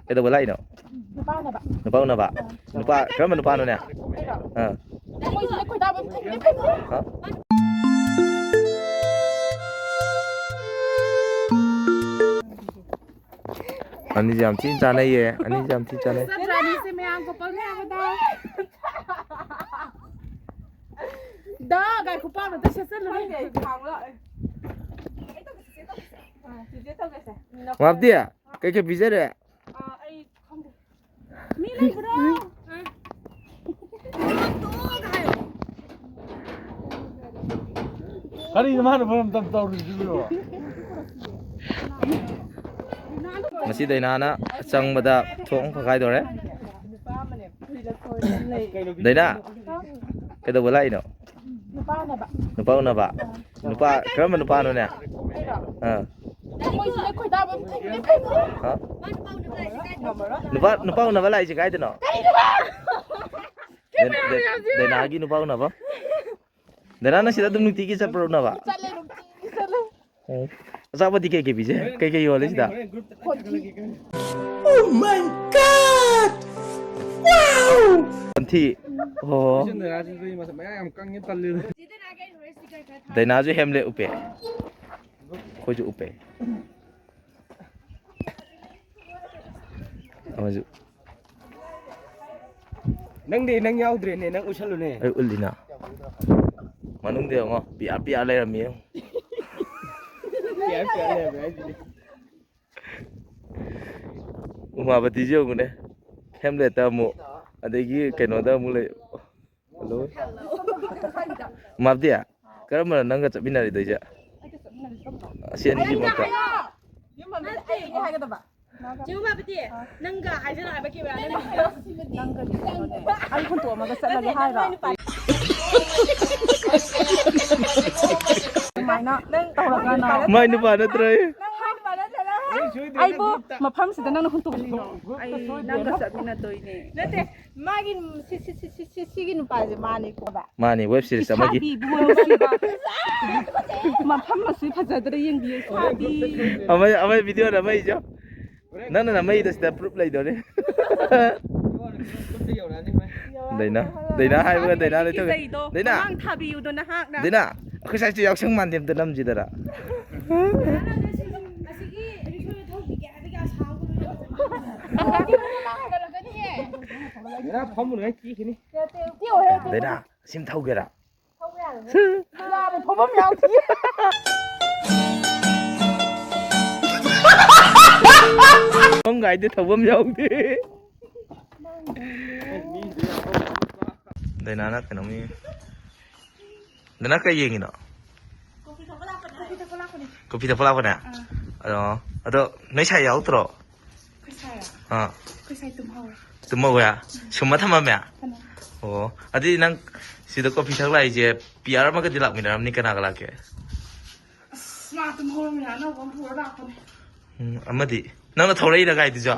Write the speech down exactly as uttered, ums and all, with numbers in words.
ꯀꯩꯗꯧꯕ ꯂꯥꯛꯏꯅꯣ? ꯅꯨꯄꯥ ꯎꯅꯕ꯫ ꯅꯨꯄꯥ ꯎꯅꯕ? ꯅꯨꯄꯥ, ꯀꯔꯝꯕ ꯅꯨꯄꯥꯅꯣꯅꯦ? ꯑꯥ꯫ ꯃꯣꯏꯁꯤꯅ ꯈꯣꯏꯗꯥꯕ ꯊꯤꯡꯗꯦ, ꯊꯤꯡꯗꯦ꯫ ꯍꯥ? ꯑꯅꯤꯁꯦ ꯌꯥꯝ ꯊꯤꯅ ꯆꯥꯟꯅꯩꯌꯦ꯫ ꯑꯅꯤꯁꯦ ꯌꯥꯝ ꯊꯤꯅ ꯆꯥꯟꯅꯩ꯫ ꯆꯠꯇ꯭ꯔꯥ ꯑꯅꯤꯁꯦ ꯃꯌꯥꯝ ꯀꯣꯄꯜꯅꯦ ꯍꯥꯏꯕꯗ꯫ ꯗꯥ, ꯒꯥꯏ ꯈꯨꯄꯥꯛꯅ ꯑꯝꯇ ꯁꯦꯠꯆꯜꯂꯨꯅꯦ꯫ ꯈꯪꯗꯦ, ꯑꯩ ꯊꯥꯡ ꯂꯥꯛꯑꯦ꯫ ꯆꯤꯆꯦ ꯇꯧꯒꯦꯁꯦ꯫ ꯃꯥꯞꯇꯤ, ꯀꯩꯀꯩ ꯄꯤꯖꯔꯦ? ꯑꯥ, ꯑꯩ ꯈꯪꯗꯦ꯫ ꯃꯤ ꯂꯩꯕ꯭ꯔꯣ? ꯀꯔꯤꯅꯣ ꯃꯥꯅ ꯃꯔꯝ ꯇꯧꯔꯤꯁꯤꯕꯣ? ꯉꯁꯤ ꯗꯥꯏꯅꯥꯅ ꯆꯪꯕꯗ ꯊꯣꯡ ꯐꯛꯀꯥꯏꯗꯧꯔꯦ꯫ ꯗꯥꯏꯅꯥ, ꯀꯩꯗꯧꯕ ꯂꯥꯛꯏꯅꯣ? ꯅꯨꯄꯥ ꯎꯅꯕ꯫ ꯅꯨꯄꯥ ꯎꯅꯕ? ꯅꯨꯄꯥ, ꯀꯔꯝꯕ ꯅꯨꯄꯥꯅꯣꯅꯦ? ꯑꯩꯔꯣ? ꯑꯥ꯫ ꯃꯣꯏꯁꯤꯅ ꯈꯣꯏꯗꯥꯕ ꯊꯤꯡꯗꯦ, ꯊꯤꯡꯗꯦ꯫ ꯍꯥ? ꯅꯨꯄꯥ, ꯅꯨꯄꯥ ꯎꯅꯕ ꯂꯥꯛꯏꯁꯦ ꯀꯥꯏꯗꯅꯣ? ꯀꯔꯤꯅꯣ? ꯗꯥꯏ-, ꯗꯥꯏ-, ꯗꯥꯏꯅꯥꯒꯤ ꯅꯨꯄꯥ ꯎꯅꯕ? ꯗꯥꯏꯅꯥ, ꯅꯪ ꯁꯤꯗ ꯑꯗꯨꯝ ꯅꯨꯡꯇꯤꯒꯤ ꯆꯠꯄ꯭ꯔꯣ ꯎꯅꯕ? ꯆꯠꯂꯦ, ꯅꯨꯡꯇꯤꯒꯤ ꯆꯠꯂꯦ꯫ ꯑꯣ꯫ ꯑꯆꯥꯄꯣꯠꯇꯤ ꯀꯩ ꯀꯩ ꯄꯤꯖꯩ? ꯀꯩ ꯀꯩ ꯌꯣꯜꯂꯤ ꯁꯤꯗ? ꯀꯣꯟꯊꯤ꯫ Oh my God! Wow! ꯀꯣꯟꯊꯤ꯫ ꯑꯣ꯫ ꯗꯥꯏꯅꯥꯁꯨ ꯍꯦꯝꯂꯦꯠ ꯎꯞꯄꯦ꯫ ꯑꯩꯈꯣꯏꯁꯨ ꯎꯞꯄꯦ꯫ ꯑꯃꯁꯨ꯫ ꯅꯪꯗꯤ ꯅꯪ ꯌꯥꯎꯗ꯭ꯔꯦꯅꯦ, ꯅꯪ ꯎꯠꯁꯜꯂꯨꯅꯦ꯫ ꯑꯩ ꯎꯠꯂꯤꯅ꯫ ꯃꯅꯨꯡꯗ ꯌꯦꯡꯉꯣ, ꯄꯤꯌꯥ ꯄꯤꯌꯥ ꯂꯩꯔꯝꯃꯤ ꯌꯦꯡꯉꯣ꯫ ꯄꯤꯌꯥ ꯄꯤꯌꯥ ꯂꯩꯔꯝꯃꯦ ꯍꯥꯏꯁꯤꯗꯤ꯫ ꯎꯃꯥꯄꯇꯤꯁꯨ ꯌꯦꯡꯉꯨꯅꯦ, ꯍꯦꯝꯂꯦꯠꯇ ꯑꯃꯨꯛ, ꯑꯗꯒꯤ ꯀꯩꯅꯣꯗ ꯑꯃꯨꯛ ꯂꯩ꯫ ꯍꯜꯂꯣ꯫ ꯃꯥꯞꯇꯤ, ꯀꯔꯝꯕꯅꯣ ꯅꯪꯒ ꯆꯠꯃꯤꯟꯅꯔꯤꯗꯣꯏꯁꯦ? ꯑꯁꯤ ꯑꯅꯤꯁꯤꯃꯛꯇ꯫ ꯆꯦ ꯎꯃꯥꯄꯇꯤ, ꯅꯪꯒ ꯍꯥꯏꯖꯜꯂꯣ ꯍꯥꯏꯕ ꯀꯦꯃꯦꯔꯥ ꯅꯪꯒꯤ꯫ ꯅꯪꯒꯗꯤ ꯀꯩꯅꯣꯅꯦ, ꯑꯩ ꯍꯨꯟꯇꯣꯛꯑꯝꯃꯒ ꯆꯠꯂꯒꯦ ꯍꯥꯏꯔꯣ? ꯑꯗꯨꯃꯥꯏꯅ ꯇꯧꯔꯒꯅꯣ꯫ ꯃꯥꯏ ꯅꯨꯄꯥ ꯅꯠꯇ꯭ꯔꯣ? ꯑꯩꯕꯨ ꯃꯐꯝꯁꯤꯗ ꯅꯪꯅ ꯍꯨꯟꯇꯣꯛ-, ꯑꯩ ꯅꯪꯒ ꯆꯠꯃꯤꯟꯅꯗꯣꯏꯅꯦ꯫ ꯅꯠꯇꯦ, ꯃꯥꯒꯤ ꯁꯤ, ꯁꯤ, ꯁꯤ, ꯁꯤ, ꯁꯤ, ꯁꯤꯒꯤ ꯅꯨꯄꯥꯁꯦ ꯃꯥꯅꯤꯀꯣ ꯚꯥꯏ꯫ ꯃꯥꯅꯤ, ꯋꯦꯕ ꯁꯤꯔꯤꯁ ꯑꯃꯒꯤ꯫ ꯏꯁꯥꯕꯤ ꯏꯕꯨꯡꯉꯣ ꯅꯨꯡꯁꯤꯕ꯫ ꯃꯐꯝ ꯑꯁꯤ ꯐꯖꯗ꯭ꯔꯦ, ꯌꯦꯡꯕꯤꯌꯨ, ꯏꯁꯥꯕꯤ꯫ ꯑꯃ, ꯑꯃ ꯚꯤꯗꯤꯑꯣꯗ ꯑꯃ ꯏꯖꯣ꯫ ꯅꯪꯅ ꯅꯃꯩꯗ ꯁꯤꯗ proof ꯂꯩꯗꯣꯔꯤ꯫ ꯗꯩꯅꯥ, ꯗꯩꯅꯥ ꯍꯥꯏꯕꯒ ꯗꯩꯅꯥ ꯂꯩꯊꯣꯛꯈ꯭ꯔꯦ꯫ ꯀꯤꯖꯩꯗꯣ꯫ ꯗꯩꯅꯥ! ꯃꯃꯥꯡ ꯊꯥꯕꯤꯌꯨꯗꯣ ꯅꯍꯥꯛꯅ꯫ ꯗꯩꯅꯥ! ꯑꯩꯈꯣꯏ ꯁꯥꯏꯁꯦ ꯌꯥꯎꯁꯪ ꯃꯥꯟꯗꯦ, ꯑꯝꯇ ꯅꯝꯁꯤꯗꯅ꯫ ꯑꯁꯤꯒꯤ ꯔꯤꯛꯁꯣꯗꯣ ꯊꯧꯕꯤꯒꯦ ꯍꯥꯏꯕꯒꯤ ꯑꯁꯥ ꯑꯃ ꯂꯩꯔꯦ꯫ ꯐꯝꯃꯨꯅꯨ, ꯑꯩ ꯆꯤꯛꯈꯤꯅꯤ꯫ ꯗꯩꯅꯥ, ꯁꯤꯝ ꯊꯧꯒꯦꯔꯥ? ꯌꯥꯔꯦ, ꯐꯝꯐꯝ ꯌꯥꯎꯗꯤꯌꯦ꯫ ꯐꯝꯐꯝ ꯀꯥꯏꯗ ꯊꯧꯐꯝ ꯌꯥꯎꯗꯦ꯫ ꯗꯥꯏꯅꯥꯅ ꯀꯩꯅꯣꯝ ꯌꯦꯡꯉꯤ꯫ ꯗꯥꯏꯅꯥ ꯀꯩ ꯌꯦꯡꯉꯤꯅꯣ? ꯀꯣꯐꯤ ꯊꯛꯄ ꯂꯥꯛꯄꯅꯦ꯫ ꯀꯣꯐꯤ ꯊꯛꯄ ꯂꯥꯛꯄꯅꯦ? ꯑꯥ꯫ ꯑꯗꯣ, ꯑꯗꯣ ꯅꯣꯏ ꯁꯥꯏ ꯌꯥꯎꯔꯛꯇ꯭ꯔꯣ? ꯑꯩꯈꯣꯏ ꯁꯥꯏꯔꯣ? ꯑꯥ꯫ ꯑꯩꯈꯣꯏ ꯁꯥꯏ ꯇꯨꯝꯍꯧꯔꯦ꯫ ꯇꯨꯝꯍꯧꯋꯦ? ꯁꯨꯝꯃ ꯊꯝꯃꯝꯃꯦ? ꯀꯅꯥ? ꯑꯣ, ꯑꯗꯨꯗꯤ ꯅꯪ ꯁꯤꯗ ꯀꯣꯐꯤ ꯊꯛ ꯂꯥꯛꯏꯁꯦ ꯄꯤ ꯑꯥꯔ ꯑꯃꯒꯗꯤ ꯂꯥꯛꯃꯤꯟꯅꯔꯝꯅꯤ, ꯀꯅꯥꯒ ꯂꯥꯛꯀꯦ? ꯑꯁ, ꯃꯥ ꯇꯨꯝꯍꯧꯔꯝꯃꯤꯅ ꯑꯅꯧꯕ ꯑꯃ ꯄꯨꯔ ꯂꯥꯛꯄꯅꯦ꯫ ꯎꯝ, ꯑꯃꯗꯤ? ꯅꯪꯅ ꯊꯧꯔꯛꯏꯔ ꯒꯥꯔꯤꯗꯨꯁꯨ?